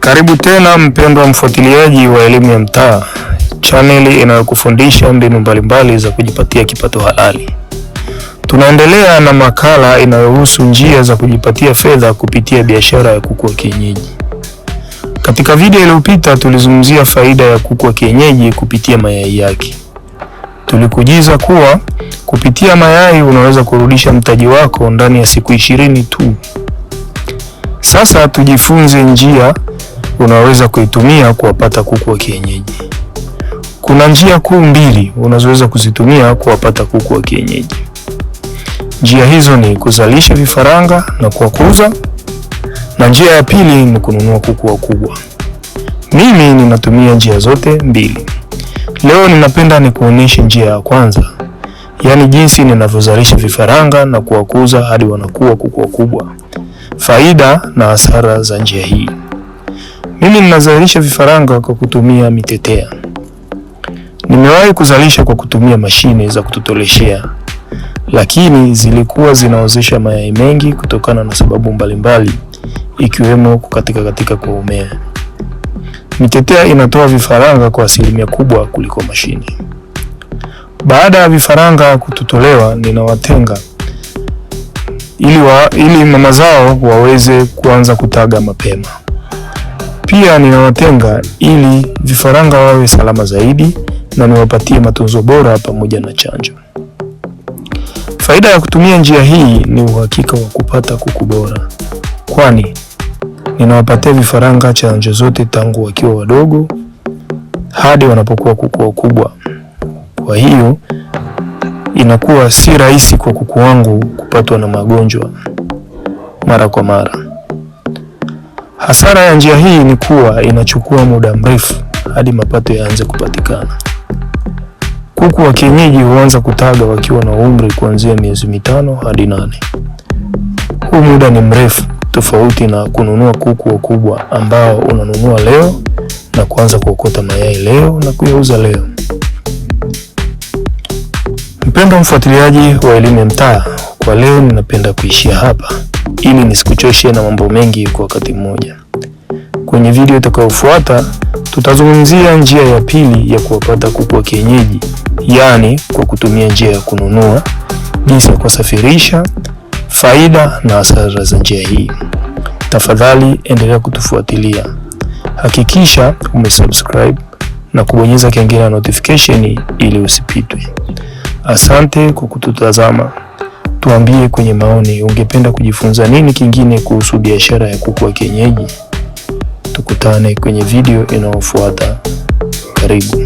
Karibu tena mpendwa mfuatiliaji wa Elimu ya Mtaa, chaneli inayokufundisha mbinu mbalimbali za kujipatia kipato halali. Tunaendelea na makala inayohusu njia za kujipatia fedha kupitia biashara ya kuku wa kienyeji. Katika video iliyopita tulizungumzia faida ya kuku wa kienyeji kupitia mayai yake. Tulikujiza kuwa kupitia mayai unaweza kurudisha mtaji wako ndani ya siku 20 tu. Sasa tujifunze njia unaweza kuitumia kuwapata kuku wa kienyeji. Kuna njia kuu mbili unazoweza kuzitumia kuwapata kuku wa kienyeji. Njia hizo ni kuzalisha vifaranga na kuwakuza, na njia ya pili ni kununua kuku wakubwa. Mimi ninatumia njia zote mbili. Leo ninapenda nikuonyeshe njia ya kwanza, yaani jinsi ninavyozalisha vifaranga na kuwakuza hadi wanakuwa kuku wakubwa, faida na hasara za njia hii. Mimi ninazalisha vifaranga kwa kutumia mitetea. Nimewahi kuzalisha kwa kutumia mashine za kutotoleshea, lakini zilikuwa zinaozesha mayai mengi kutokana na sababu mbalimbali ikiwemo kukatika katika kwa umea. Mitetea inatoa vifaranga kwa asilimia kubwa kuliko mashine. Baada ya vifaranga kutotolewa, ninawatenga ili mama zao waweze kuanza kutaga mapema. Pia ninawatenga ili vifaranga wawe salama zaidi na niwapatie matunzo bora pamoja na chanjo. Faida ya kutumia njia hii ni uhakika wa kupata kuku bora, kwani ninawapatia vifaranga chanjo zote tangu wakiwa wadogo hadi wanapokuwa kuku wakubwa. Kwa hiyo inakuwa si rahisi kwa kuku wangu kupatwa na magonjwa mara kwa mara. Hasara ya njia hii ni kuwa inachukua muda mrefu hadi mapato yaanze kupatikana. Kuku wa kienyeji huanza kutaga wakiwa na umri kuanzia miezi 5 hadi 8. Huu muda ni mrefu, tofauti na kununua kuku wakubwa ambao unanunua leo na kuanza kuokota mayai leo na kuyauza leo. Mpendwa mfuatiliaji wa Elimu ya Mtaa, kwa leo ninapenda kuishia hapa ili nisikuchoshe na mambo mengi kwa wakati mmoja. Kwenye video itakayofuata tutazungumzia njia ya pili ya kuwapata kuku wa kienyeji, yaani kwa kutumia njia ya kununua, jinsi ya kuwasafirisha, faida na hasara za njia hii. Tafadhali endelea kutufuatilia. Hakikisha umesubscribe na kubonyeza kengele ya notification ili usipitwe. Asante kwa kututazama. Tuambie kwenye maoni ungependa kujifunza nini kingine kuhusu biashara ya kuku wa kienyeji. Tukutane kwenye video inayofuata. Karibu.